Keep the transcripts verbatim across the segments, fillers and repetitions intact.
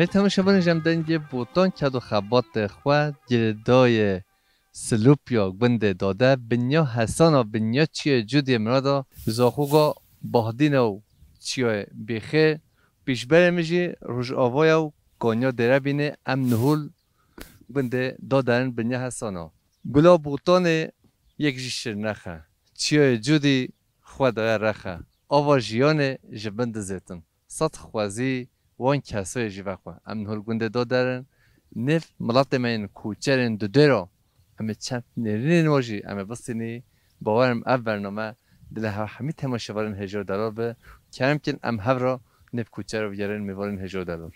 Ê temaşevanê, ji em dengê Botan ked û xebatê xwe girêdayê Silopya gundê Dade, binya Hesana, binya çiyê Cudiyê Mirada, Zaxoga Bahdîne û çiyayê Bêxê, pîşberê min jî Rojavaya û Kanya Dêrebînê, em nihol gundê Dade in, binya Hesana. Gula Botanê yek jî şir nexe, çiyayê Cudî xwe daye rexe, ava jiyanê ji bin dizêtin. Sed xwezî wan kesayê jî vexwe. Em nihol gundê Dade in, nêv miletê me yên koçerên Dudêra. Em ê çend nêrînên wan jî em ê bistînî. Bawer im ev bername dilê hev hemî temaşevanên hêja û delal be. Kerem kin em hev re nêv koçer re bigerin mêvanên hêja û delal.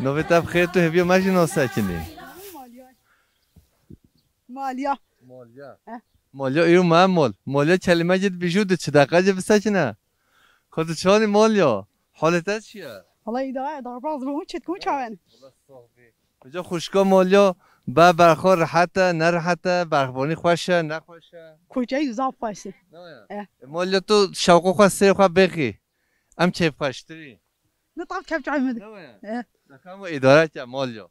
Navê te bi xêr, tu hêviya me jî nas sekinî. Malya. Malya. Heh. Malya, îro me mol. Malya kelîme gid bijû di çi deqa cê bisekine. Ka tu çanî Malya? Halê te çi ye? Wala îdare, darbaz bû, çet ku çawen. Wala sax bî. Bica xwişka Malya, be berxo rehet e, ne rehet e, berxvanî xweş e, ne xweş e? Koçeyî zaf xweş e. Ne ya? Eh. E, Malya tu şewqo xwe sê xwe bêxî. Em keyfxweştirî. Ne tav kevça min. Ne waya? Eh. Dexem û îdare ke Malya.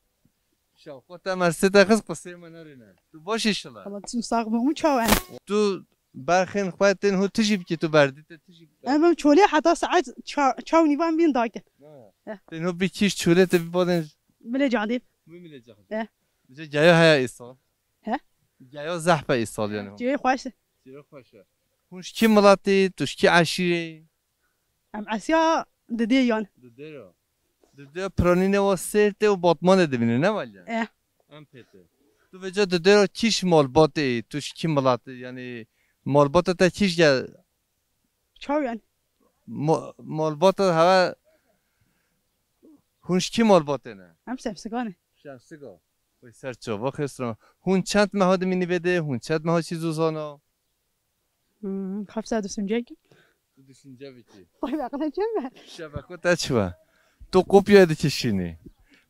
Şewqo te mersê te xist qisê me nerîne. Tu baş îşila. Allah tu sax bû, çawen. Tu berxên xwe tên hû tijî bikî, tu berdî te tijî bikî. Em bim çolê heta saet ça-, çaw nîvan bîn dakin. Ne waya? Eh. Tên hû bikîş çolê te bi badên. Bile cadî. Bî bile cadî. Eh. Bize geya heye îsal. He? Geya zehf e îsal yani. Cihê xweş e. Cihê xweş e. Hûn ji kî miletî, tu ji kî eşîrê? Em Esya Didê yan. Didê ya. Didê piranîne wa Sêrtê û Batmanê dibîne, ne waliye? Eh. Em pête. Tu vêca Didê ya kîş malbatê, tu ji kî miletê, yani malbata te kîş gel? Çaw yani? Mo-, malbata heve hûn ji kî malbatê ne? Em Şemsiga ne. Şemsiga. Wê ser çava xêsra. Hûn çend meha dimînî vê de? Hûn çend meha çî zûzana? Hmm, heft sed û sî û cinc. Tu düşünce bikî. Vay be, kadar çem be. Şebeko te çi be? Tu kopya dikişînî.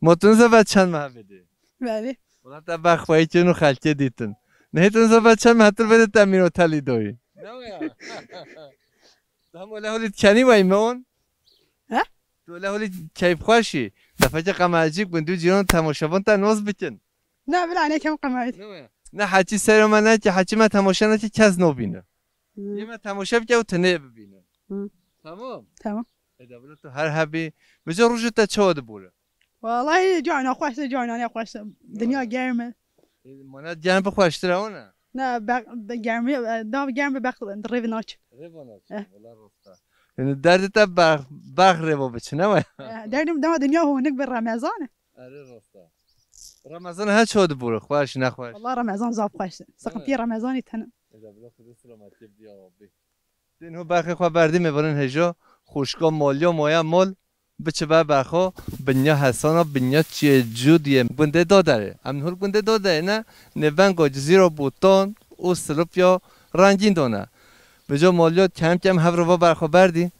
Ma tu niza ve çend meha vê de? Belê. Wala te bexweyî çin û xelkê dîtin. Nehê tu niza ve çend meha tu vê de temîn otelî doyî. Ne o ya? Tam öyle hûlî kenî vay me on? He? Tu öyle hûlî keyfxweşî. Defeke qemecîk bin du cîran temaşevan te noz bikin. Ne, bila ne kem qemayî. Ne waya? Ne heçî sero me neke, heçî me temaşe neke, kes nobîne. Hmm. Yê me temaşe bike û tenê bibîne. Hmm. Tamam? Tamam. Eda bila tu her hebî. Bize rojê te çawa dibûre? Vallahi cayna xweş e, cayna ne xweş e. Dinya germ e. E, mana germ bi xweştir e, o ne? Ne, be-, be-, germî, e, da germ bi bex, rêve naç. Rêve naç. Eh. Wala rosta. Yani derdê te bex, bex rêve biçine mi? Eh, derdim da dinya honik bi Remezan e. Erê rosta. Remezan he ço dibûre, xweş, nexweş? Valla Remezan zaf xweş e. Sıkıntı Remezanî tene. Eda bila Xwedê selametiyê bidiya Rabbî. Tên ho berxê xwe berdî mêvanên hêja, xwişka Malya maya mal, biçibe berxo, binya Hesana, binya çiyê Cûdiyê gundê Daderê. Em nihol gundê Daderê ne, nêvenga Cizîra Botan û Silopya rengîn dane. Bica Malya kem kem hev re va berxo berdî.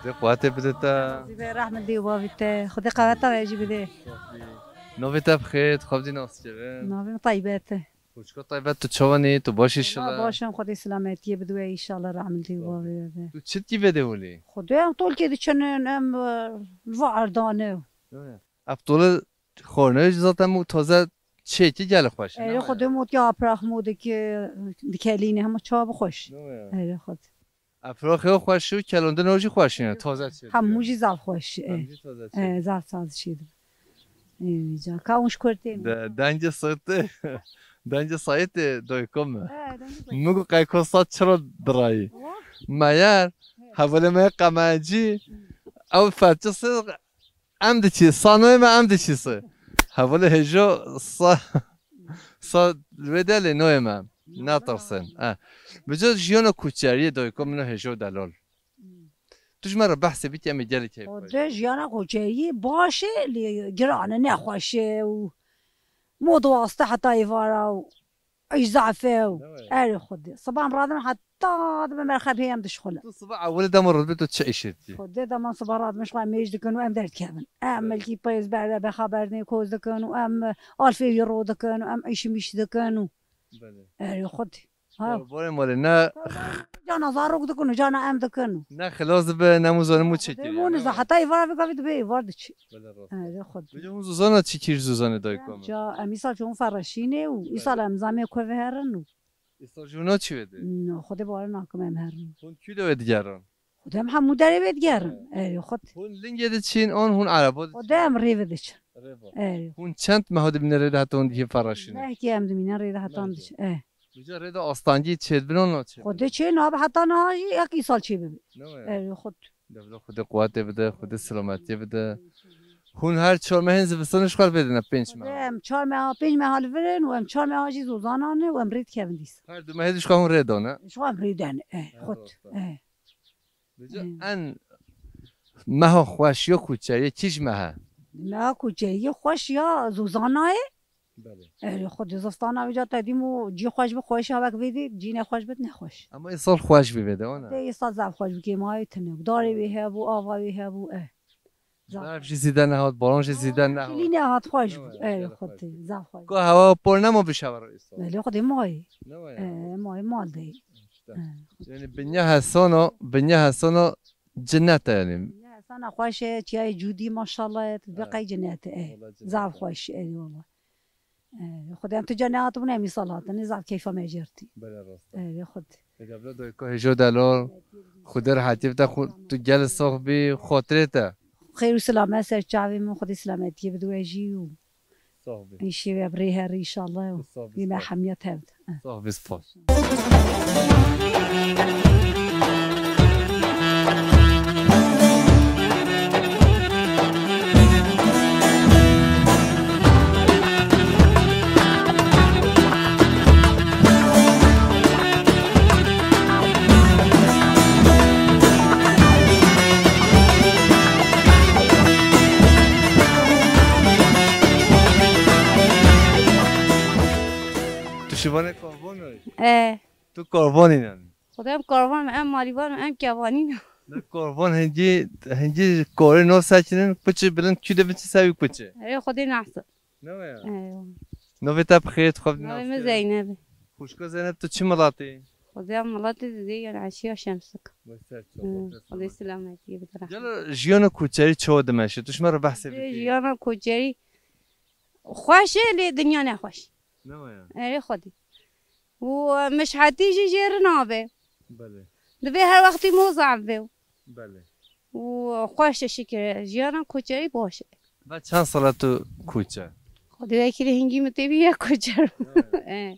Xwedê quwetê bide te. Zî be rehmet dê û bavê te. Xwedê qeweta we jî bide. Navê te bi xêr, tu xwe bidî naskirin. Navê min Taybet e. Xwişka Taybet, tu çawan î? Tu baş î şila? Baş im, Xwedê selametiyê bide we, înşallah rehmet dê û bavê we be. Tu çi dikî vê de holî? Xwedê em tolkê diçin, em, e, li va erdane. Ev tole Xornê jî zaten mû taze çêkî gelek xweş e, Erê ne xwe ya? Dê mot ya apraq mû dike, dikelîne hema çawa bixweş. Ne ya? Erê xwe. Efraxê xweş û kelondin o jî xweş e, taze çê Hemû dibe. Jî zaf xweş e. Hemû jî taze çê E, dibe. Zaf taze çê dibe. Ê, ca, ka hûn ji kurtê min. De, dengê saetê, dengê saetê doyko me. He, dengê saetê. Min got qey ko sat çiro dirayî. Wa? Meyer, hevalê me qemecî, ew ferçe sê em diçî, sanoyê me em diçî sê. Hevalê hêjo sa, sa li wê de lê noyê me. Natirsin. E. Bi cot jiyana kuçeriyê doyko min o hêjo delal. Hmm. Tu ji me re behsê bikî, em ê gelek keyf O xweş de jiyana koçeriyê baş e, lê giran e, nexweş e û mod waste heta êvara û ey zaf e û Ne were? Erê xwedê. Siban radin heta dibe merxebê em dişxule. Tu siba ewilê dema rûdibê tu çi îşê dikî? Xwedê dema siba radin ji xwe em mêj dikin û em derdikevin. Em Evet. milkî pêz berde be xeber nê koz dikin û em alfê wî ro dikin û em îşi miş dikin û Belê. Erê xwedê. Ha. Barê malê ne Cana zarok dikin û cana em dikin û. Ne xilas dibe, ne mû zanim û çekir. Mû niza heta êvar vê gavê dibe êvar diçi. Belê rast. Erê xwedê. Bêje hûn zozana çi kîr zozanê dayika me? Ca em îsal çûn ferreşînê û îsal Belê. Em zamê ku veherin û. Îsal ji hûn çi wê de? No, xwedê bawer nakim em herin. Hûn kû de wê digerin? Xwedê em hemû derê wê digerin. He. Erê xwedê. Hûn lingê diçin an hûn ereba diçin? Xwedê em rêve diçin. Rêva. Erê. Hûn çend meha dimîne rê de heta hûn dihê ferreşîne? Mehkê em dimîne rê de heta Mehkê. Diçin. Eh. Vêca rê de astangî çêdibin an naçêdibin? Xwedê çê nabe heta niha jî yek îsal çê bibe. Ne were? Erê xwedê. Devlet Xwedê quwetê bide, Xwedê selametiyê bide. Hûn her çar mehên zivistanê ji xwe li vê dine, pênc Xwedê meha. Em çar meha, pênc meha li vir in û em çar meha jî zozana ne û em rê dikevin dîsa. Her du mehê jî ji xwe hûn rê dane? Ji xwe em rê dane, eh, Her xwet, rast e. eh. Vêca Eh. en meha xweş ya kuçeriyê kîj meh e? Meha kuçeriyê xweş ya zozana ye. Belê. Erê xwedê zistana vêca te dîm û cî xweş bi xweş e, wek vê dî cî nexweş bit nexweş. Ama îsal xweş bî vê de, wana? Dê îsal zaf xweş bî, kêmayê tune bû. Darê wê hebû, ava wê hebû, eh. Zaf. Berf jî zîde nehat, baran jî zîde nehat. Kilî nehat, xweş bû. Erê xwedê, zaf xweş. Ku hewa por nema bi şeva re îsal? Belê xwedê mayê. Ne were? Eh, mayê mal de. İşte. Eh. Yani binya hesana, binya hesana cennet e yani. Binya hesana xweş e, çiyayê cûdî maşallah, tu He. beqey cennet e. Vallahi cennet Zaf e. xweş e, eyvallah. Erê, Xwedê em tu ca nehatibûn, em îsal hatin, zaf keyfa me jê rtî. Belê rast e. Erê, Xwedê. Pêkevle doyko hêjo delal, Xwedê rehetî bide, xwe-, tu gel sox bî, xotirê te. Xêr û silamet ser çavê min, Xwedê silametiyê bide we jî û Sox bî. Îşê we bi rê herî înşallah û Sox bî, wî me sox. hemiyet hevde. Sox bî, spas. Tu şivanê karvan e? E. Tu karvanî ne? Xwedê em karvan, em malîvan, em kevanî ne. Ne karvan hingî, hingî karê no sekinin, piçi bilind kû de biçi sewî kuçi. Erê Xwedê nehsin. Ne ya? Eywa. Navê te bi xêr, tu xwe Navê min Zeynep e. Xwişka Zeynep, tu çi milatî? Xwedê em milatê didê yan eşiya Şemsik. Wê ser çava, Hı, wê ser Xwedê çava. Selametiyê bide. Gelo jiyana koçerî çawa dimeşe? Tu ji me re behsê Dê bikî. Jiyana koçerî xweş e, lê dinya nexweş. Ne ya? Erê Xwedê. Û, e, mişhetî jî jê re nabe. Belê. Divê her wextî moza be. Belê. Û, e, xweş e şikir. Jiyana koçerî baş e. Ve çend sala tu koç e? Xwedê wekî hingî min tê bî ya koçer. Evet. E.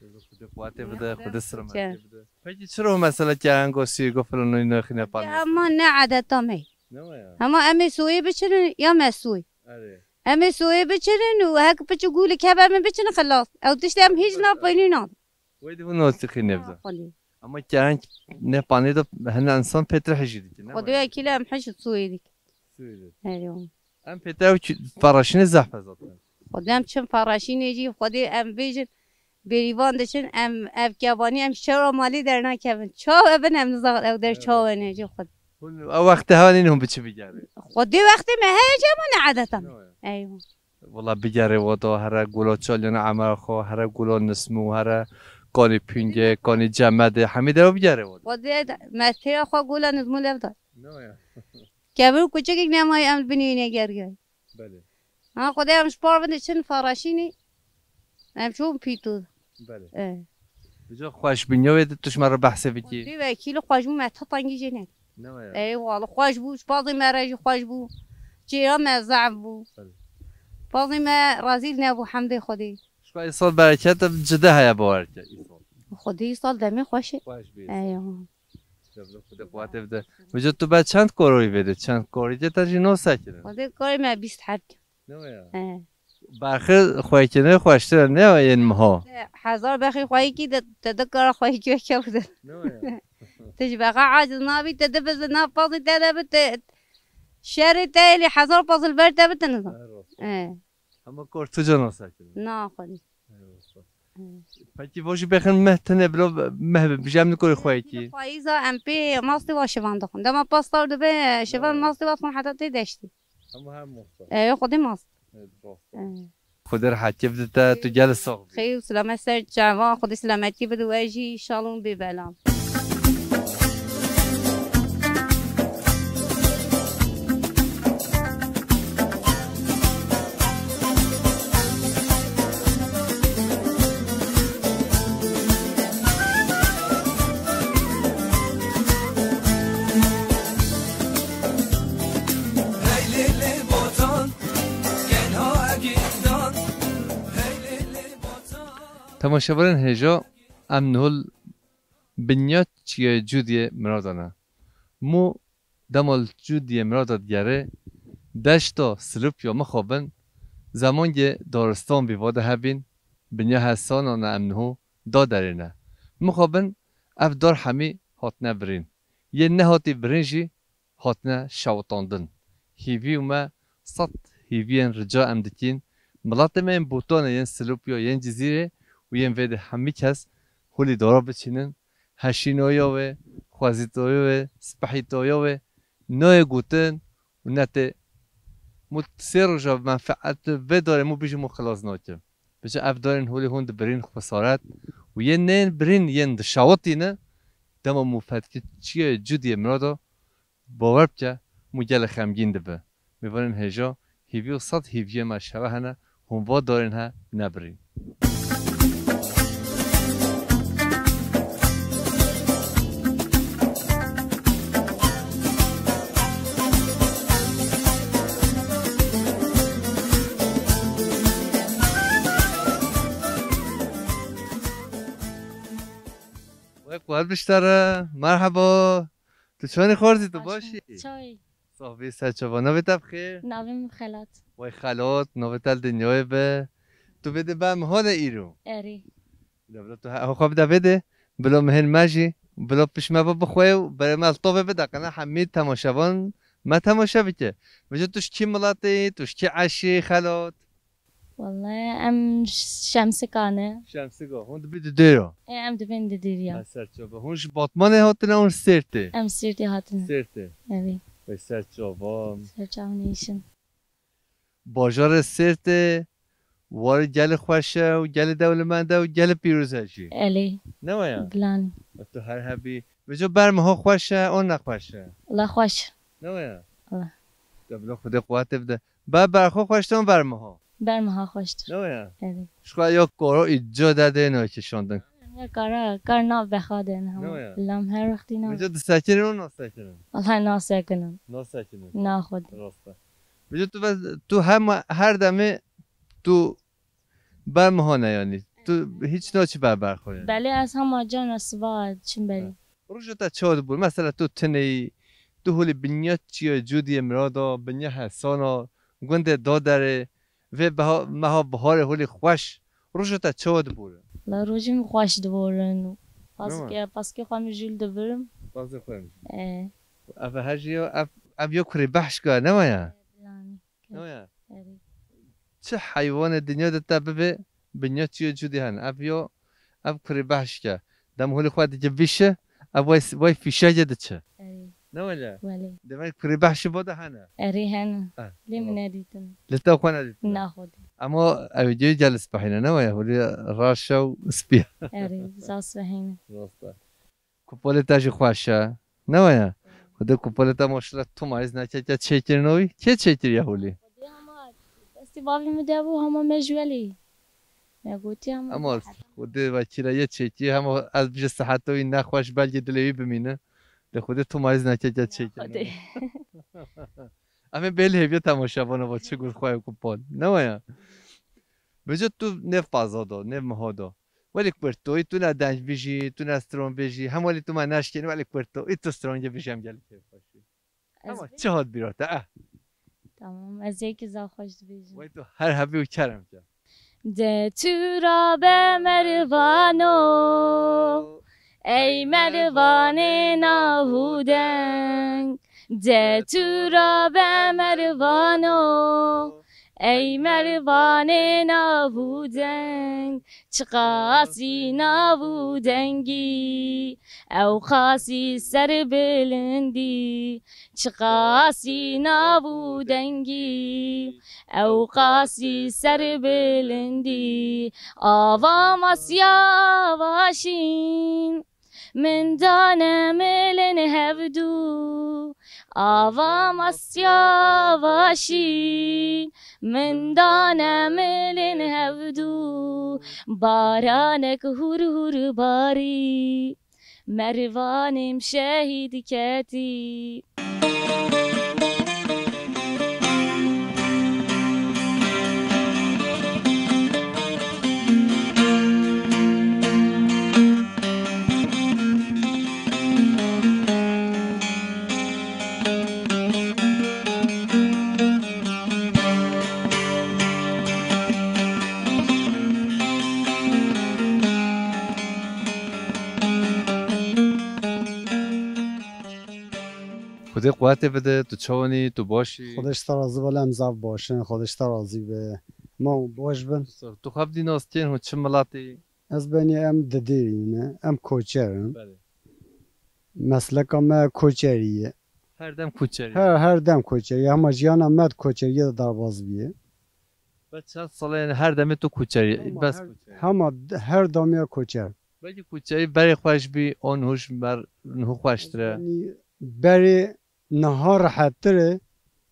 Xwedê quwetê bide, Xwedê selametiyê bide. Peki çira mesela kereng û sîrgo filan nexîne Ya panê? Hema ne edeta me. Ne ya? Hema em ê soyê biçinin ya me soy. Erê. Em ê soyê biçinin û hek piç û gûlê keve min biçinin xilas. Ew tiştê em hîç napeynî nan. Wê di hûn notî xî nêvda. Xwedê. Ama kereng ne panê de hene insan pêtir hijî dike, ne Xwedê wayne? Ekîle em hij soyê dik. Soyê dik. Erê. Em pêtir ew kî-, feraşînê zehf e zaten. Xwedê em çim feraşînê jî, Xwedê em bêjin, bêrîvan diçin, em ev kevanî, em şewra malê dernakevin. Çaw e bin em nizan ew der Evet. Çaw e ne jî Xwedê. Hûn ew wextê hewa nîn hûn biçi bigerê. Xwedê wextê me heye jî ama ne edeta me. Ne wayne? Eywa. Wela bigerê wada, here gola çaliyana emera xwe, here gola nismû, here kanî pûngê, kanî cemedê, hemî dera bigerê wada. Xwedê me têra xwe gola nismû lev da. Ne ya? Kevir û kuçikek nemaye em li binê wî negeriyay. Belê. Ha, Xwedê em ji par ve diçin faraşînî. Em çûn pîtû. Belê. E. Bica xweş bû, niyowê tu ji me re behsê bikî. Xwedê wekîlî xweş bû, me ti tengî jê ned. Ne waya? Ey wala xweş bû, ji pazê me re jî xweş bû. Çêya me zehf bû. Belê. Pazê me rezîl nebû, hemdê Xwedê. Ji xwe îsal bereket cide heye bawer ke îsal. Xwedê îsal demê xweş e. Xweş bê. Ey, ya. Xwedê quwetê bide. Bica tu be çend koroyî vêde, çend korî te jî nose kirin? Xwedê korê me bîst heb. Ne waya? He. Berxê xweyîkê ne xweştir e, ne yên miha. Hezar berxê xweyîkî de, te di kara xweyîkê weke bide. Ne waya? Te ji berxa aciz nabî, te di bizin nav pazî te de bi, te şerê te êlî hezar pazî li ber te bi, te nizan. He, rast. He. Hema kor tu ca nase kirin? Na, xwedî. He, rast. He. Pekî vo jî bêxin meh tine bilo meh bi, bi jem nikorî xweyîkî. Payîza em pê mastê wa şivan dixwin. Dema pasta dibe şivan, he, mastê wa dixwin heta tê deştî. Hemû her mast e. Ew xwedî mast. Evet, rast e. Evet. Xwedê rehetiyê bide te, tu gel sax bî. Xêr û selamet ser çavan, Xwedê selametiyê bide we jî, şal û bê belam. Temaşevanên hêja, em niho li binya çiyayê Cûdiyê Mirada ne. Mû dema li Cûdiyê Mirada digerê, deşta Silopya mixabin, zemangê daristan bî va de hebîn, binya hesana ne em niho da derê ne. Mixabin ev dar hemî hatine birîn. Yên nehatî birîn jî hatine şewitandin. Hîvî û me sed hîviyên rica em dikîn, miletê me yên Botanê, yên Silopya, yên Cizîrê û yên vê de hemî kes holî dara biçînin, heşînaya wê, xwezîtaya wê, spehîtaya wê nayê gotin û netê. Mû sê roja menfeet vê darê mû bijî mû xilas nake. Biçe ev darên holê hûn dibirîn xwesaret û yên neyên birîn yên dişawitîne, dema mû fetkî çiyayê Cûdiyê Mirada, bawer bike, mû gelek xemgîn dibe. Mêvanên hêja, hîvî û sed hîviyê me şeve hene, hûn va darên he nebirîn. Wek wer biştere, merheba. Tu çawanî xwarzî, tu baş î? Çay. Sax bî, ser çava. Navê te bi xêr? Navê min Xelat. Wey Xelat, navê te li dinyayê be. Tu vê de ber miha de îro? Erê. De bila tu he-, xwe bide vê de, bila mihên me jî, bila pişt me ve bixwe û berê me li tovê bide, qene hemî temaşevan me temaşe bike. Vêca tu ji kî miletê yî, tu ji kî eşî, Xelat? Wallahî em Şemsika ne. Şemsika. Hûn dibî di dêra? E, em dibên di dêriya. Ha, ser çava. Hûn ji Batmanê hatine, hûn ji Sêrtê? Em Sêrtê hatine. Sêrtê. Evî. Wey ser çava. Ser çava nêşin. Bajarê Sêrtê warî gelî xweş e û gelî dewlemend e û gelî pîroz e jî. Elê. Ne waya? Bilanî. Tu her hebî. Vêca ber miha xweş e, an nexweş e? Wala xweş. Ne waya? Wala. De bila Xwedê quwetê bide. Ber berxwe xweştir an ber miha? Ber miha xweştir. Ne waya? Erê. Ji xwe ya karo îca de dê nakişandin. Ya kara, kar nav bexa de ne. Ne waya? Lam her wextî nav. Vêca disekirin û nasekirin? Wala nasekirin. Nasekirin. Na xwedî. Rast e. Vêca tu ve, tu hema her demê tu ber miha ne yanî. Tu hiç naçî ber berxwe yanî. Belê ez hema cana siba çim belê. Ha. Roja te çawa dibû? Mesela tu tineyî, tu holî binya çiya Cûdiyê Mirada, binya hesana, gundê Daderê, vê beha-, meha biharê holî xweş. Roja te çawa dibû? La rojê min xweş diborin. Paskê, paskê xwe min jûl dibirim. Pazê xwe min. E. Ev her jî ya, ev, ev ya kurê behşka, ne waya? Bilanî. Ne waya? Erê. Çi heywanê dinya de te bibe, binya çiya Cûdiyê hene. Ev ya, ev kurê behşke. Dem holê xwe dike vîşe, ev way, way fîşegê diçe. Erê. Ne wele? Wele. Demek kurê behşî bo de hene. Erê hene. Ha, lê min nedîtin. Lê te xwe nedîtin. Na xwedî. Ama ew videoyê gel spehîne, ne waya? Holê raşe û spî. Erê, zas spehîne. Rast e. Kupolê te jî xweş e. Ne waya? Xwedê kupolê te maşallah tu mayîz nekeke çêkirinoyî. Kê çêkiriye holî? Xwedê hema dest Bavê min de bû, hema me ji welê. Me gotî hema Ama Xwedê vekîla yê çêkî, hema ez bijî siheta wî nexweş, belkî dilê wî bimîne. Lê Xwedê tu mayîz neke ke çêkî. Xwedê. Em ê bêlê hêviya temaşevana va çi got xwe ku pal. Ne waya? Bêje tu nêv paza da, nêv meha da. Welê kurto, î tu ne dengbî jî, tu ne stron bêjî, hem welê tu me neşkênî, welê kurto, î tu strongê bijî em gelek kêfxweş bî. Ez Ama bê- çi hat bîra te, eh? Tamam, ez yekî zaf xweş dibêjim. Wey tu her hebî û kerem ke. De tu ra be mervano, ey mervanê nav û deng. De tu ra be mervano, ey mervanê nav û deng. Çiqasî nav û dengî, ew qasî serbilindî. Çiqasî nav û dengî, ew qasî serbilindî. Ava masya vaşîn, min dane milin hevdû. Ava masya vaşîn, min dane milin hevdû. Baranek hur hur barî, mervanêm şehîd ketî. Xwedê quwetê bide, tu çawanî, tu baş î? Xwedê ji te razî be, em zaf baş in, Xwedê ji te razî be. Ma hûn baş bin. Tu xwe bi dî nas kên, hûn çi miletî? Ez benî em Didêrî ne, em koçer in. Belê. Mesleka me koçerî ye. Her dem koçerî. Her, her dem koçerî ye. Hema jiyana me di koçeriyê de derbas bûye. Be çend sal e, yanî her demê tu koçerî, Hema bes her, koçerî. Hema d-, her damiya koçer. Belkî koçerî berê xweş bî, on hûş ber, niha xweştir e. Yanî berê niha rehettir e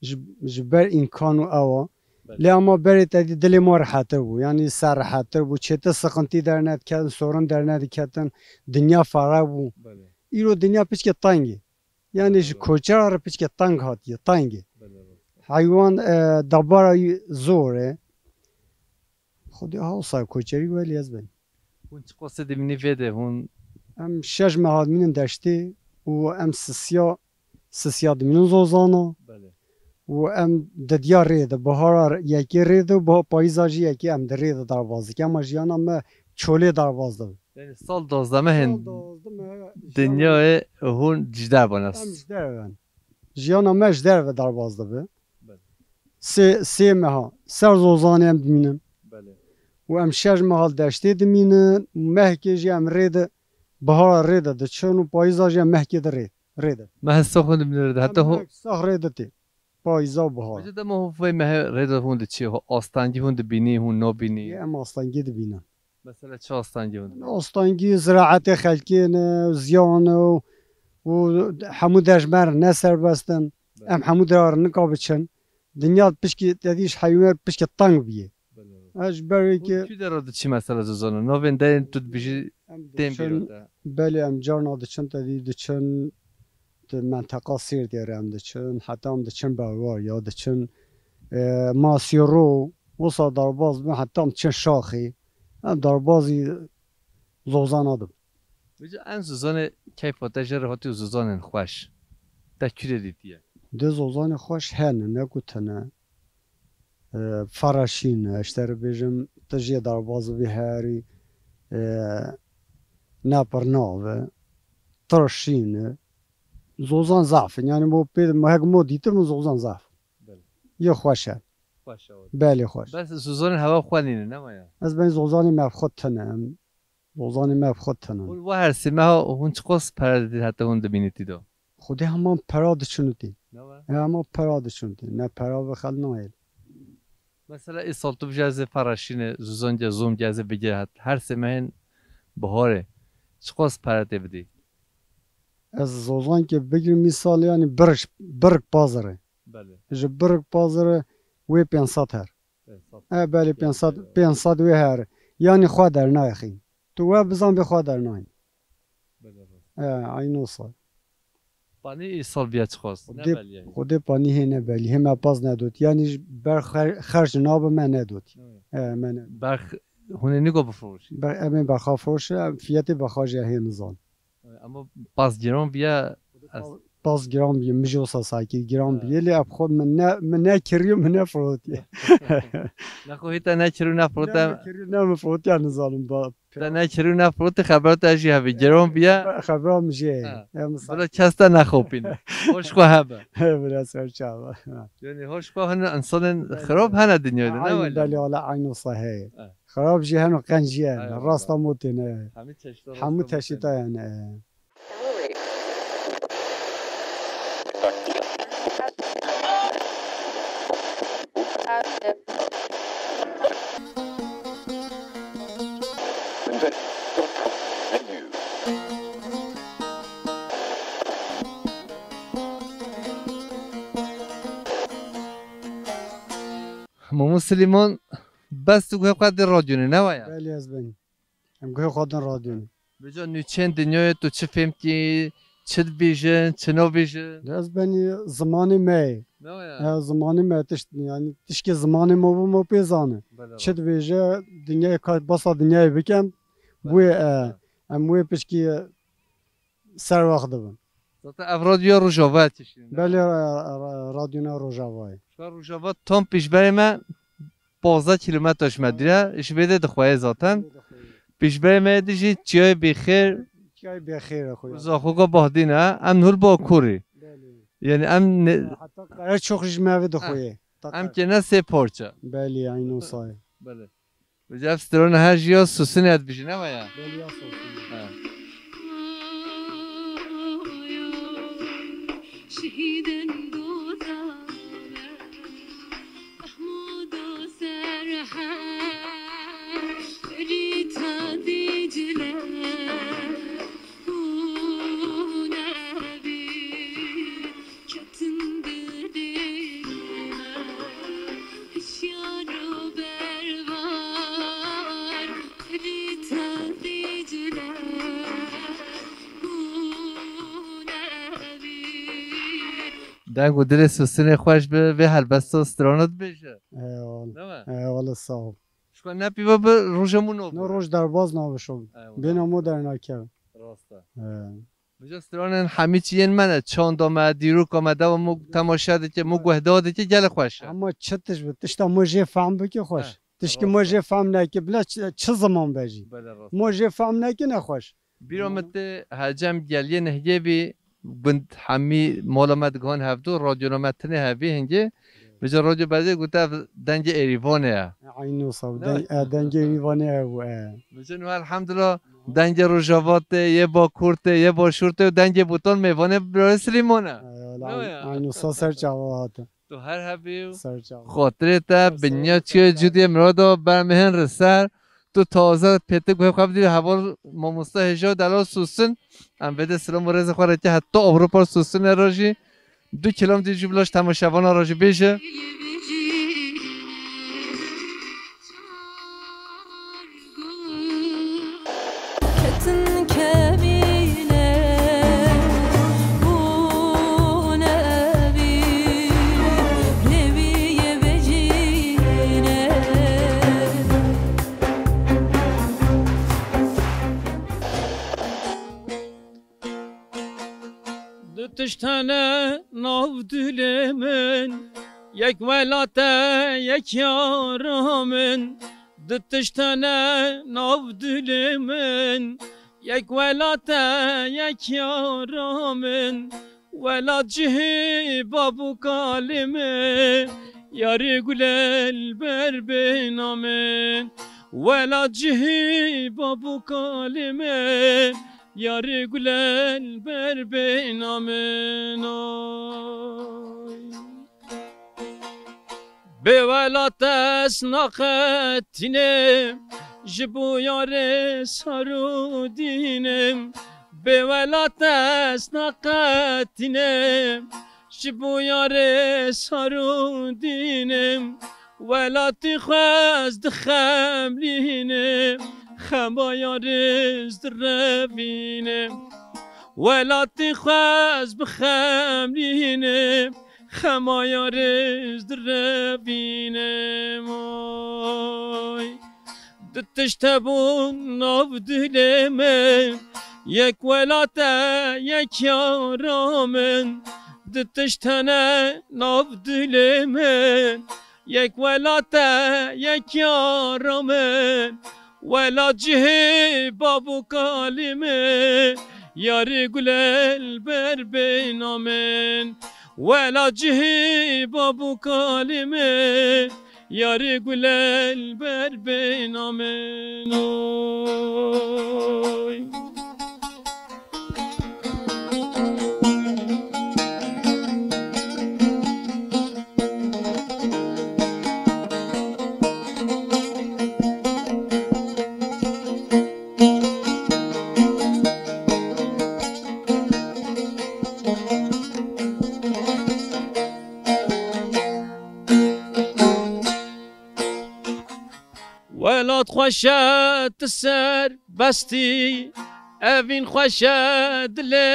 ji, ji ber îmkan û ewa. Belê. Lê ama berê te dî dilê ma rehettir bû. Yanî ser rehettir bû. Çêtir siqintî dernediketin, sorun dernediketin. Dinya fereh bû. Belê. Îro dinya piçkê teng e. Yanî ji Belê. koçera re piçkê teng hatiye, teng e. Belê, rast e. Heywan, e, dabara wî zor e. Xwedê hewsa koçerî welî ez ben. Hûn çi qasê dimînî vê de hûn? Em şeş meha dimînin deştê û em sisiya, sisiya dimînin zozana. Belê. Û em didiya rê de, bihara yekê rê de û biha payîza jî yekê em di rê de derbaz dikin. Ema jiyana me çolê derbaz dibe. Yanî sal duwazdeh mehên Sal duwazdeh meh jiyana dinyayê hûn ji derve ne? Em ji derve ne. Jiyana me ji derve derbaz dibe. Belê. Sê, sê meha ser zozanê em dimînin. Belê. Û em şeş meha li deştê dimînin û mehkê jî em rê de, bihara rê de diçin û payîza jî em mehkê de rê, rê de. Meh sax hûn dimînin rê de, heta Em ho- meh sax rê de tê. Payîza û bihar. Peki dema hûn vê mehê rê de hûn diçî, ho-, astengî hûn dibînî, hûn nabînî? Yê em astengî dibînin. Mesela çi astengî hûn dibînî? Astengî ziraetê xelkê ne, ziyan û, û hemû dejmer ne serbest in. Belê. Em hemû dera re nika biçin. Dinya pişkî te dî ji heywan pişkî teng bûye. Belê. Ez ji ber wê Hûn ke kî dera diçî mesela zozana? Navên derên tu dibêjî Em tên diçin, bîra te? Belê, em carna diçin, te dî diçin, di menteqa Sêrdê re em diçin, heta em diçin Berwariya, diçin, e, Masîro, wisa derbaz bin, heta em diçin Şaxê. Em derbazî zozana dibin. Vêca en zozanê keyfa te jê re hatiye û zozanên xweş. Te kû de dîtiye? Dê zozanê xweş hene, ne ku tune. E, Faraşîn e, ji te re bêjim, tu jê derbaz bî herî, e, ne pir nav e, tirşîn e. Zozan zaf in. Yanî mo pê, mo hek mo dîtin min zozan zaf. Belê. Yê xweş e. Xweş e o. Belê xweş. Bes zozanên hewa xwe nîne, nema ya? Ez ben zozanê me xwe tune em. Zozanê me bi xwe tune. Hûn we her sê meha hûn çiqas pere didî heta hûn dimînî tî de? Xwedê heman pera diçin û tî. Ne we? E, heman pera diçin û tî. Ne pera ve xel nayê. Mesela îsal tu bijî ez ê Faraşînê, zozan ge zom ge ez ê bigire het-, her sê mehên biharê. Çiqas pere tê bidî? Ez zozan ke bigrim îsal yanî birk, birk pazire. Belê. Ji birk pazire wê pênc sed her. E, belê, pênc sed, pênc sed wê here. Yanî xwe dernayê xîn. Tu we bizan bê xwe dernayê. E, eynû sal. Panî îsal biya çiqas? Xwedê, nebelî yanî. Xwedê panî hê nebelî. Hê me pas nedot. Yanî ji ber xer-, xerc nabe me nedot. E, me ne. Berx-, hûn ê nîgo bifroşî? Ber-, em ê berxa firoşe, em fiyetê berxa jî hê nizan. Ama pas giran biye. Pas giran biye, min jî wisa sakî giran biye, lê ev xwe min ne, min nekiriyo, min nefrotiye. Nexwe hê te nekiriyo, nefrote. Ne min kiriyo, ne min firotiye, nizanim ba. Te nekiriyo, nefrotiye, xebera te jî hebe giran biye. Xebera min jî heye. Bila kes te nexopîne. Hoş xwe hebe. Bila ser çava. Yani hoş xwe hene, insanên xirab hene dinyayê de, ne wele? Belê, wala eynû saheye. Xirab jî hene, qenc jî hene. Rasta motê ne. Hemî çeşîta, hemî çeşîta yani. Momo Silîman, bes tu guhê xwe dê radyonê, ne waya? Belê, ez benî. Em guhê xwe din radyonê. Vêca nûçeyên dinyayê tu çi fêm kî, çi dibêjin, çi nabêjin? Ez benî zimanê me ye. Ne waya? E, zimanê me tişt, yani tişkê zimanê me bû, me pê zane. Belê. Çi dibêje, dinyayê ka-, basa dinyayê bikem, belê, wê, e, em wê pişkî ser wext dibin. Zaten ev radyoya Rojava tiştî ne? Belê, ra-, ra-, radyona Rojava ye. Şu an Rojava tam pêşberê me pazdeh kilometre ji me dûr e, ji vê de dixweye zaten. Pêşberê me de jî çiyayê Bêxêr. Çiyayê Bêxêr e xwe ya. Zaxoka Bahdîn e, em hûr Bakurî. Belê. Yani em ne- Heta Qereçox ji me ve dixweye. Em kêne sê parça. Belê, eynû say. Belê. Vêca ev strona her jî ya Sûsinê dibêjin, ne waya? Belê, ya Sûsinê. He. Şehîdên Goza, Mehmûda Serhed, Rîta Dîcle. Hûn evî ketin dilê me, hişyar û berwar, Rîta Dîcle. Hûn evî. Deng û dilê Sûsinê xweş bi, vê helbesta strana dibêje. Eyvallah. Değil mi? Eyvallah, sağ ol. Şuka ne pîva bi roja mû nov. No roj derbaz nabe şo. Eyvallah. Bêna mo dernakeve. Rast e. He. Vêca stranên hemî çi yên me ne, çanda me, dîroka me, dewa mo temaşe dike, mo guhda dike, gelek xweş e. Ama çi tişt bi, tişta mo jê fehm bike xweş. He, tişkî mo jê fehm neke, bila çi, çi ziman be jî. Belê, rast. Mo jê fehm neke ne xweş. Bîra min tê hecem geliyê nehgê bî, gund hemî mala me digihan hevdu, radyona me tinê hevî hingê. Vêca radyo bezê gote ev dengê Êrîvanê ye. Eynû saw, deng-, e, dengê Êrîvanê ew e. Vêca niha elhamdulillah dengê Rojava tê, yê Bakur tê, yê Başûr tê û dengê Botan mêvanê Birayê Silîman e. Eyvallah, eynû saw ser çava hate. Tu her hebî û xatirê te binya çiyo cudiyê mirado bermihên li ser. Tu taze pêtik guhê xwe bidî heval mamosta hêja delal Sûsin. Em vê de silam û rêzê xwe reke heta Ewropa Sûsinê re jî. Du kilam dî jû bila ji temaşevana re jî bêje. Ketin kevîne û nevî lêviyê vecîne. Du tişt hene nav dilê min, yek welat e, yek yara min. Du tişt hene nav dilê min, yek welat e, yek yara min. Welat cihê bab û kalê min, yarê gulê li ber bêhna min. Welat cihê bab û kalê min, yarê gulê li ber bêhna min, oy. Bê welat ez naqetînim, ji bo yarê sar û dînim. Bê welat ez naqetînim, ji bo yarê sar û dînim. Welatê xwe ez dixemlînim, xema yar ez direvînim. Welatê xwe ez bixemlînim, xema yar ez direvînim. Oy. Du tişt hebûn nav dilê min, yek welat e, yek yara min. Du tişt hene nav dilê min, yek welat e, yek yara min. Welat cihê bab û kalê min, yarê gule li ber bêhna min. Welat cihê bab û kalê min, yarê gule li ber bêhna min. Oy. Welat xweş e, tu serbestî, evîn xweş e, dilê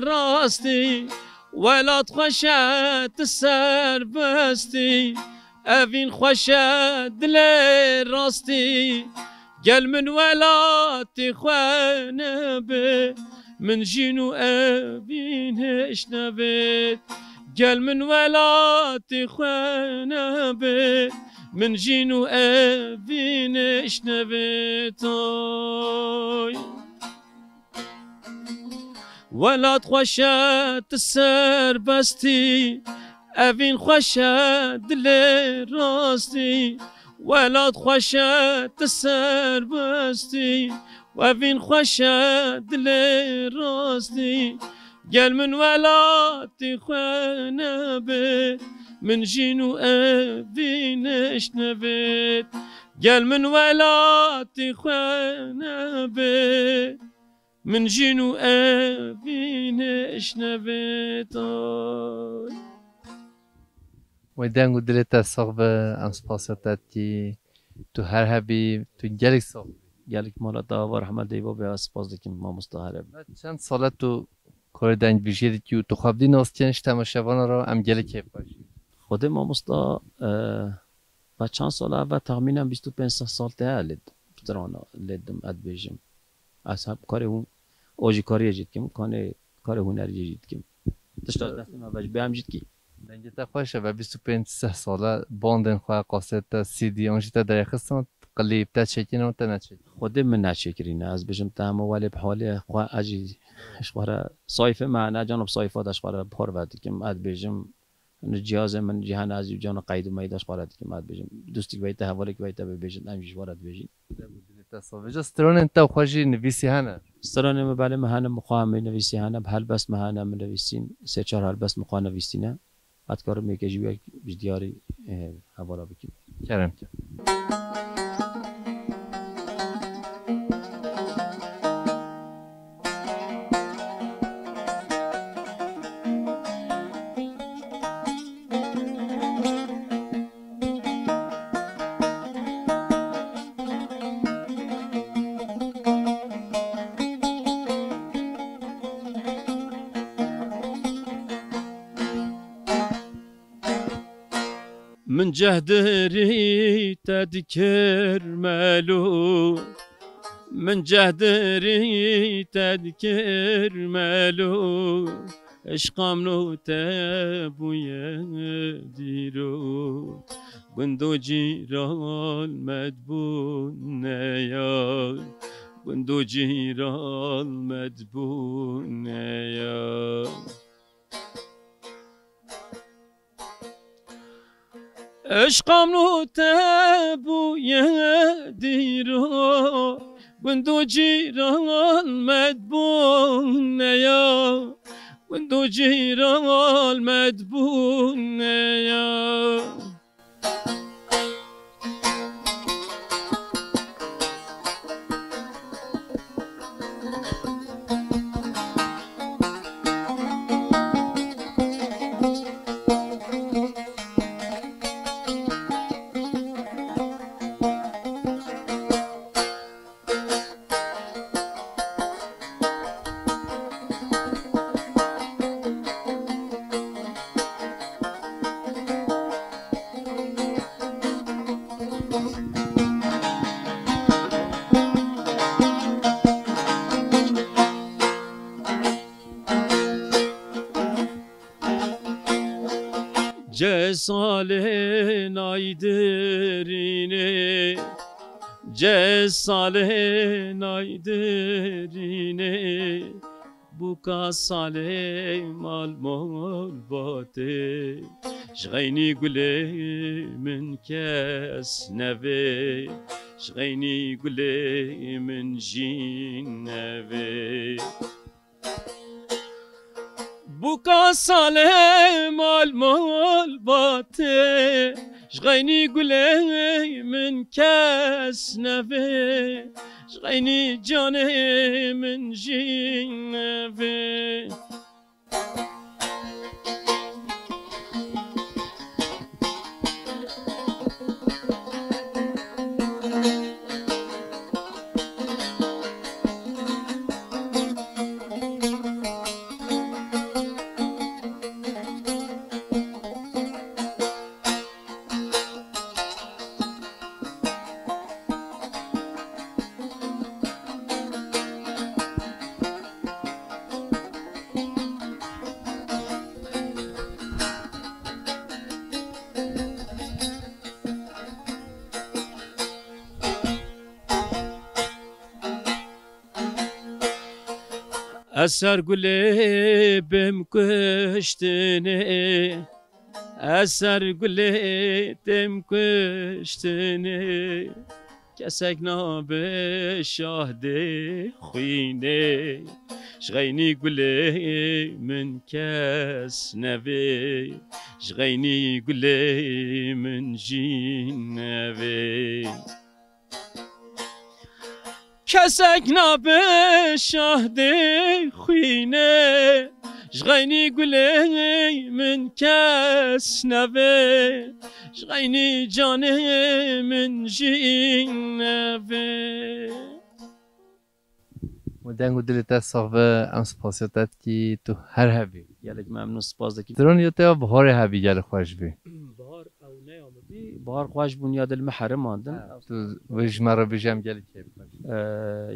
rastî. Welat xweş e, tu serbestî, evîn xweş e, dilê rastî. Gel min welatê xwe nebe, min jîn û evîn hêş nebêt. Gel min welatê xwe nebe, min jîn û evîn hêş nebêt. Oy. Welat xweş e, tu serbestî, evîn xweş e, dilê rastî. Welat xweş e, tu serbestî, evîn xweş e, dilê rastî. Gel min welatê xwe nebe, min jîn û evîn hêş nebêt. Gel min welatê xwe nebe, min jîn û evîn hêş nebêt. Oy. Wey deng û dilê te sax be, em spasiya te dikî. Tu her hebî, tu gelek sax bî. Gelek mala te ava, rehmet ê babê, ez spas dikim mamosta, her hebî. Çend sal e tu karê dengbêjiyê dikî û tu xwe bi dî nas dikin ji temaşevana re, em gelek kêfxweş in. Xwedê mamosta, e, ve çend sal e, ve texmînen bîst û pênc sal tê lê, pitirana lê dim, ez dibêjim. Ez hep karê hûn, o jî kariyê jî dikim, kanê, karê huneriyê jî dikim. Tişta ji destê me ve jî bê em jî dikî. Dengê te xweş e, ve bîst û pênc sih sal e bandên xwe, qasê te, C D, an jî te derêxistan, klîp te çêkîn an te neçêkîn? Xwedê min neçêkirîne. Ez bêjim te hema welê bi halê xwe, ez jî ji xwe re sayfê me hene, cana bi sayfa de ji xwe re parve dikim. Ez dibêjim, cihazê min jî hene, ez jî cana qeyd û meyd de ji xwe re dikim. Ez dibêjim, dostek veyte, hevalek veyte bibêjin, em jî ji xwe re dibêjin. Dilê te sax be. Stranên te xwe jî nivîsî hene? Stranê min belê min hene, min xwe hemî nivîsî hene, bi helbest min hene, min nivîsîn, sê çar helbest min xwe nivîsîne. Ez dikarim yekê ji wî yek ji diyarî, e, hevala bikim. Kerem ke. Min cehdirî te dikir melo, min cehdirî te dikir melo, eşqa min û te bûye dîro. Gundo cîran me dibûne ya, gundo cîran me dibûne ya. Eşqa min û te bûye dîro, gundo cîran me dibûne ya, gundo cîran me dibûne ya. Salê naydirînê, cez salê naydirînê, bûka salê mal mol batê. Ji xeynî gulê min kes nevê, ji xeynî gulê min jî nevê. Bûka salê mal mal batê, ji xeynî gulê min kes nevê, ji xeynî canê min jî nevê. Ez ser gulê bim kuştinê, ez ser gulê têm kuştinê. Kesek nabe şahdê xwînê, ji xeynî gulê min kes nevê, ji xeynî gulê min jî nevê. Kesek nabe şahdê xwînê, ji xeynî gulê min kes nevê, ji xeynî canê min jî nevê. Û deng û dilê te sax be, em spasiya te dikî, tu her hebî. Gelek memnûn, spas dikim. Stroniya te ya biharê hebî gelek xweş bî. Bihar ew ne ya min bî, bihar xweş bûn ya dil me herimandin. Ha, tu vê ji me re bijî, em gelek keyf xweş. Ee,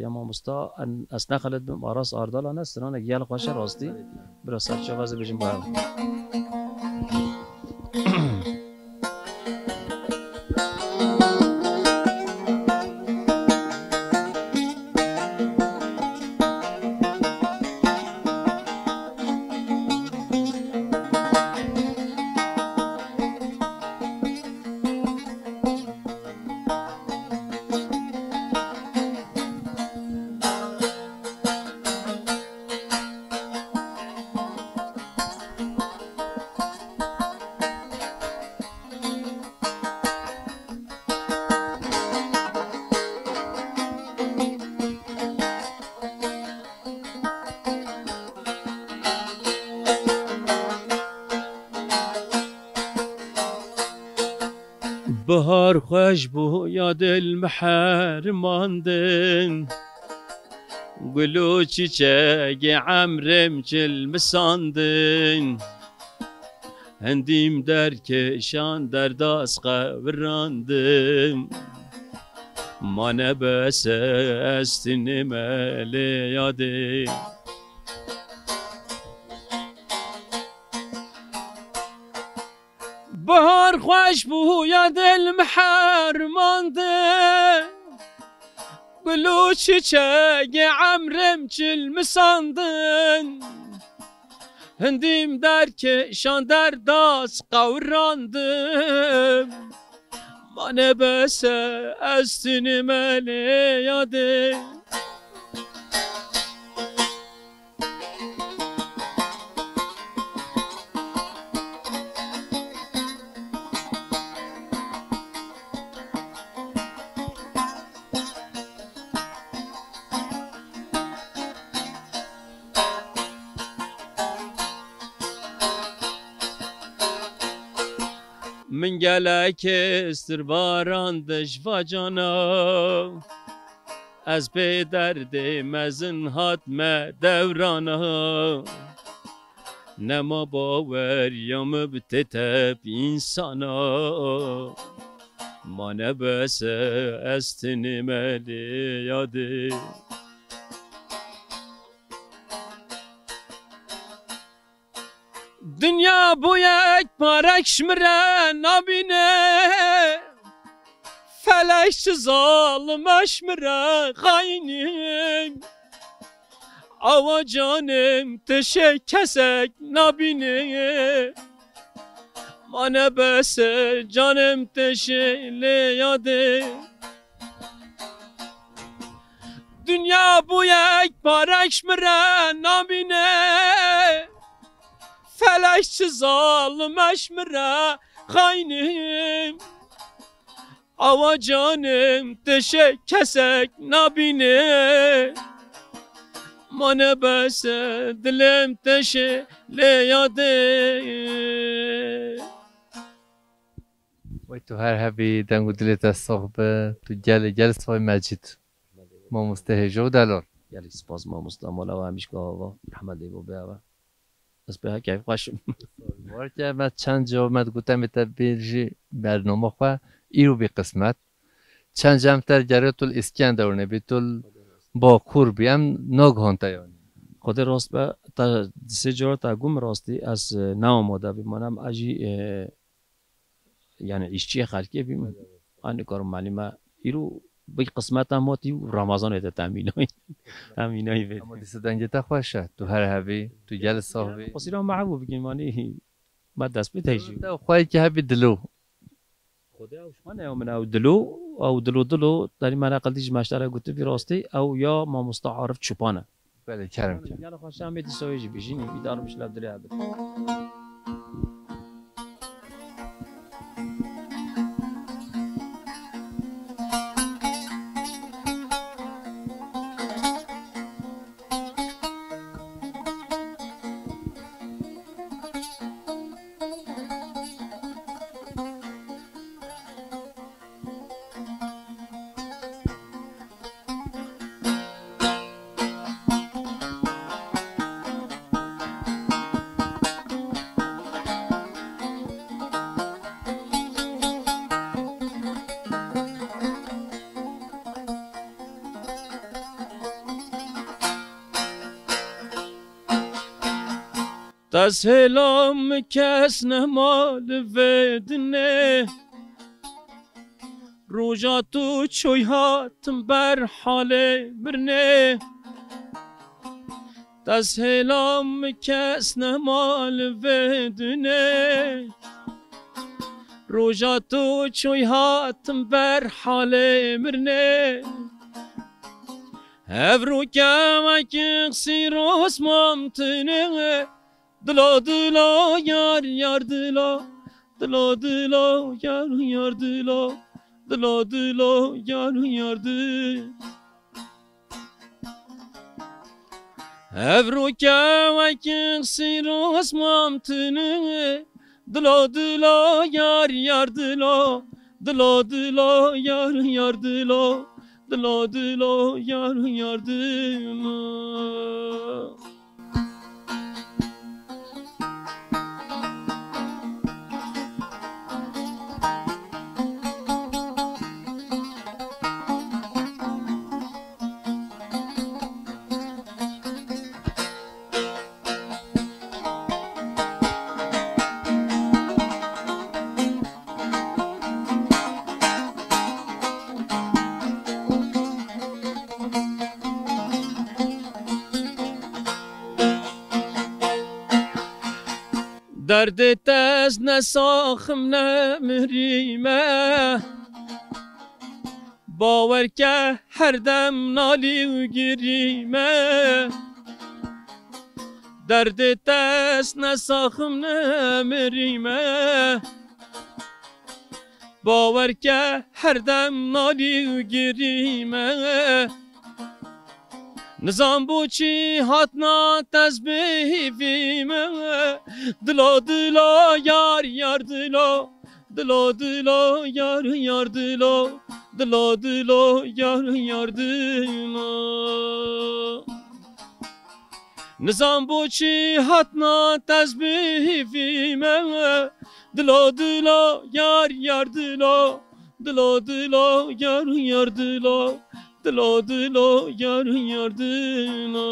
ya mamosta, en, ez nexelet bim, Aras Ardal e, stranek gelek xweş e rastî. Bira ser çava ez ê bijîm bo hev. Bihar xweş bû ya dil me herimandin, gul û çîçegê emrê min çilmisandin. Hindîm derkêşan derda ez qewirandin. Ma ne bes e, ez tinê me lê yadê. Bihar xweş bû ya dil me herimandin, gul û çîçegê emrê min çilmisandin. Hindîm derkêşan derda ez qewirandin. Ma ne bes e, ez tinê me lê yadê. Min gelekê stirbaran de ji va cana, ez bê derdê mezin hatme dewrana. Nema baweriya min bi tê tep însana. Ma ne bes e, ez tinê me lê yadê. Dinya Bo yek parek ji min re nabîne. Felek ji zalim e ji min re xayînî. Awa canim tişê kesek nabîne. Mane bes canim tişê lê yadê. Dinya bo yek parek ji min re nabîne. Felek ji zalim e ji min re xayînim. Awa canim tişê kesek nabîne. Mane bes dilim tişê lê yadê. Wey tu her hebî, deng û dilê te sax be. Tu gelê gel soy Mecîd. Mamoste hêja û delal. Gelek spas mamosta mala we hemîşka hava. Rehmet lê bo be we. Ez pê keyf xweş im. Warke me çend caw me digote me te bê jî bernama xwe îro bî qismet. Çend cem ter gere tu li Îskenderunê bî, tu li Bakur bî, em nagihan te yanî. Xwedê rast be, te di sê cara te gum rastî ez, e, ne amade bîm. Mana em a jî, e, yani îşçiyê xelkê bîm. Anî karim malî me îro bi qismeta motî û Ramazanê de temînayî. Temînayî vê. Ama dîsa dengê te xweş e. Tu her hebî, tu gel sax bî. Qusîra me hebû bikin, manî me dest pê tey jî. Te xweyekî hebî dilo. Xwedê ew ji me ne ya min ew dilo, ew dilo dilo, derî me neqil dî ji meştere gotibî rastî, ew ya mamosta Arif Çopan e. Belê, kerem ke. Gel xweşa em ê dîsa wê jî bijînî, îdar mişlev dilê hebin. Dezhêla min kes nema li vê dinê. Roja tu çoy hatim ber halê mirinê. Dezhêla min kes nema li vê dinê. Roja tu çoy hatim ber halê mirinê. Hev rûke wekî qisî rosmam tune. Dilo dilo yar yar dilo. Dilo dilo yar yar dilo. Dilo dilo yar yar dilo. Ev rûke wekî sîr û esmam tune. Dilo dilo yar yar dilo. Dilo dilo yar yar dilo. Dilo dilo yar yar dilo. Derdê te ez ne saxim ne mirî me. Bawer ke her dem nalî û girî me. Derdê te ez ne saxim ne mirî me. Bawer ke her dem nalî û girî me. Nizam bo çi hatna tezbihî vî me. Dilo dilo yar yar dilo. Dilo dilo yar yar dilo. Dilo dilo yar yar dilo. Nizam bo çi hatna tezbihî vî me. Dilo dilo yar yar dilo. Dilo dilo yar yar dilo. Dilo dilo yar yar dilo.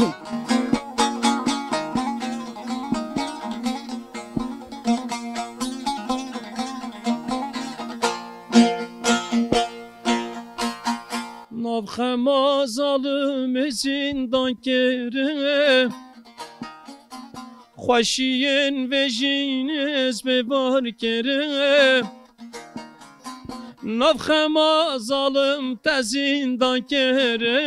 Nav xema zalimê zîndan kire, xweşiyên vê jînê ez bêvar kire. Nav xema zalim te zîndan kire,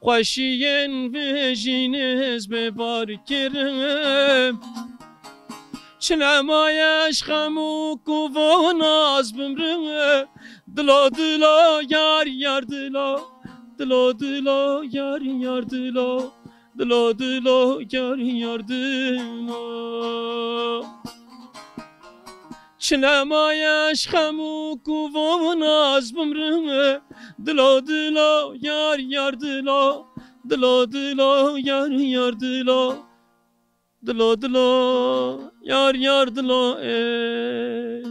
xweşiyên vê jînê ez bêvar kire. Çi nemaye ji xem û kuvan ez bimrim. Dilo, dilo, yar, yar, dilo. Dilo, dilo, yar, yar, dilo. Dilo, dilo, yar, yar, dilo. Çi nemaye ji xem û kuvan ez bimrim. Dilo, dilo, yar, yar, dilo. Dilo, dilo, yar, yar, dilo. Dilo, dilo, yar, yar, dilo, ê.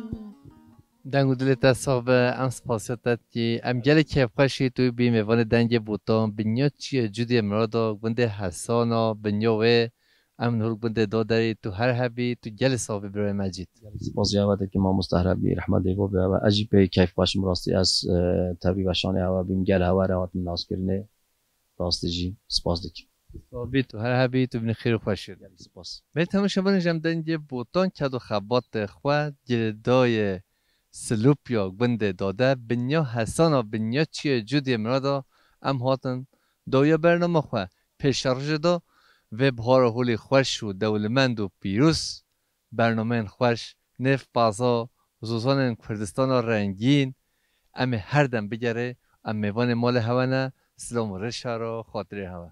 Deng û dilê te sax be, em spasiya te dikî. Em gelek kêfxweş î tu bî mêvanê Dengê Botan, binya çiyê Cudiyê Mirada, gundê Hesana, binya wê em hûr gundê Daderî, tu her hebî, tu gelê sax bî birayê Mecîd. Gelek spas ya we dikî mamoste, her hebî, rehmet dêvo be we. Ez jî pê keyfxweş im rastî, ez, e, tevî veşanê hewe bîm, gel hewe re hatim naskirinê. Rastî jî spas dikim. Sabî tu her hebî, tu binî xêr û xweşî. Gelek spas. Bê temaşevanê ji em Dengê Botan ked û xebatê xwe girêdayê Silopya gundê Dade, binya Hesana, binya çiyê Cudiyê Mirada em hatin dawiya bernama xwe pêşerojê da. Vê bihara holê xweş û dewlemend û pîroz, bernameyên xweş, nêv paza, zozanên Kurdistana rengîn, em ê her dem bigerê, em mêvanê malê hewe ne, silam û rêşa ro xatirê hewe.